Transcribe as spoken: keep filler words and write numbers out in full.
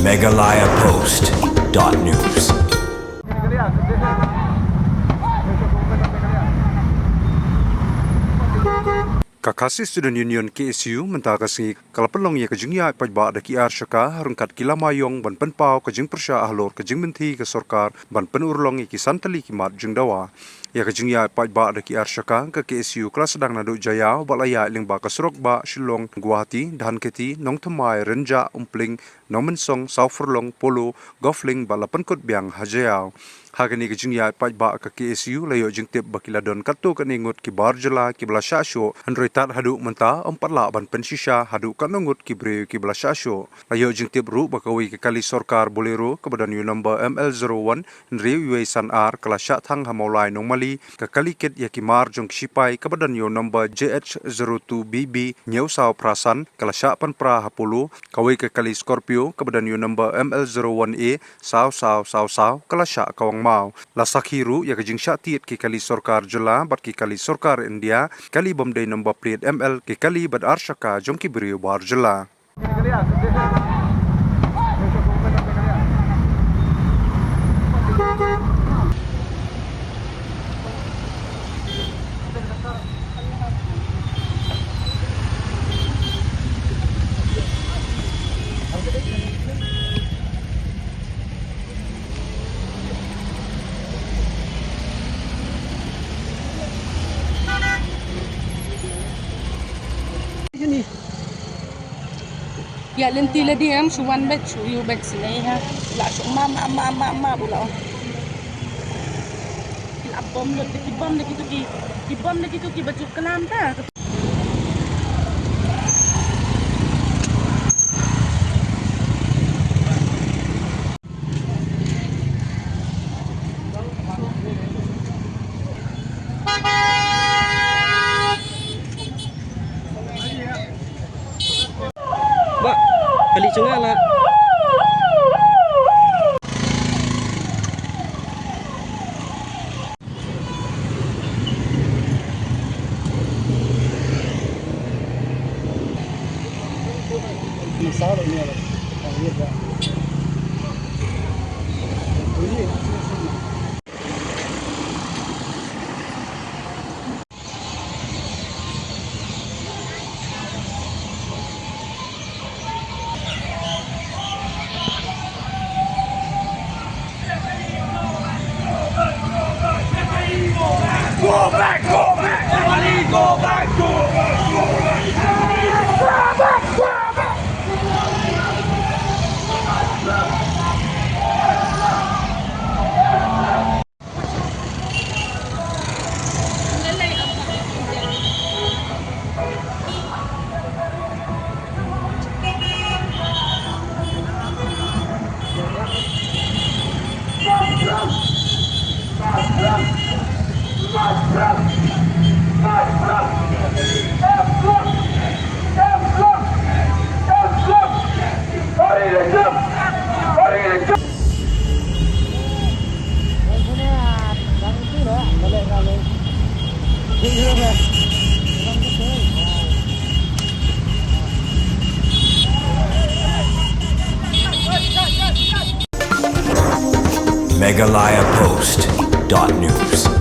Meghalaya Post dot news. Ka Khasi Student Union, K S U, mynta ka sngi ka la pynlong ïa ka jingïaid paidbah da ki ar shaka ha ryngkat ki lama ïong ban pynpaw ka jingpyrshah halor ka jingmynthi ka sorkar ban pynurlong ïa ki san tylli ki mat jingdawa. Ïa ka jingïaid paidbah da ki ar shaka ka K S U ka la sdang naduh Jaïaw bad la ïaid lyngba ka surok bah Shillong Guwahati, Dhankheti, Nongthymmai, Rynjah, Umpling, Nongmynsong, Sawfurlong, Polo, Golf Link bad la pynkut biang ha Jaïaw. Ha kane ka jingïaid paidbah ka K S U la ïoh jingtip ba ki la don katto katne ngut ki bar jylla kiba la shah shoh, hynrei tad haduh mynta ym pat lah ban pynshisha haduh katno ngut ki briew kiba la shah shoh. La ïoh jingtip ruh ba kawei ka kali sorkar Bolero kaba don ïa u number M L zero one hynriew wei san ar ka la shah thang ha Mawlai Nongmali, ka kali kit ïa ki mar jong ki shipai kaba don ïa u number J H zero two B B hynñiew saw phra san ka la shah pynpra ha Polo, kawei ka kali Scorpio kaba don ïa u number M L zero one A saw saw saw saw ka la shah kawang maw. La sakhi ruh ïa ka jingshah tied ki kali sorkar jylla bad ki kali sorkar India, kali bym dei number plate M L, ki kali bad ar shaka jong ki briew bar jylla. Ïa lynti lade em shu wan bad shu ïoh bad sngewbha. La shu ma ma ma ma ma bula. Ki la bom da ki bom da kitu ki, ki bom da kitu ki baju klam ta. Ba, kali chunga la. Go back, go back, everybody go back, go back, go back. Go back, go back. Meghalaya Post dot news.